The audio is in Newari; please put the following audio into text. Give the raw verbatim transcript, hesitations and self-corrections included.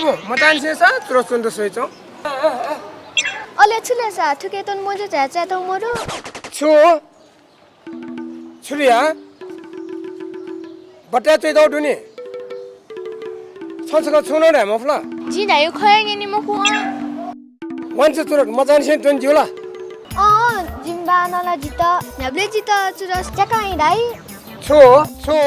मचांनिसें सा चुरस च्वनेत स्वइच्वं। अले छु ले सा, थुके तन मजू झाया चायेत मरु। छु? छु ले या? बट्टाय् च्वइतःगु दु नि। छं छकः छुं नं धाये मफु ला? जिं धायेगु खँ हे न्यने मखु। वांछ्वः चुरस मचांनिसें च्वने ज्यू ला? अँ, जिमि बाःनं ला जितः न्ह्याबलें जितः चुरस च्याकां धाइ। छु? छु?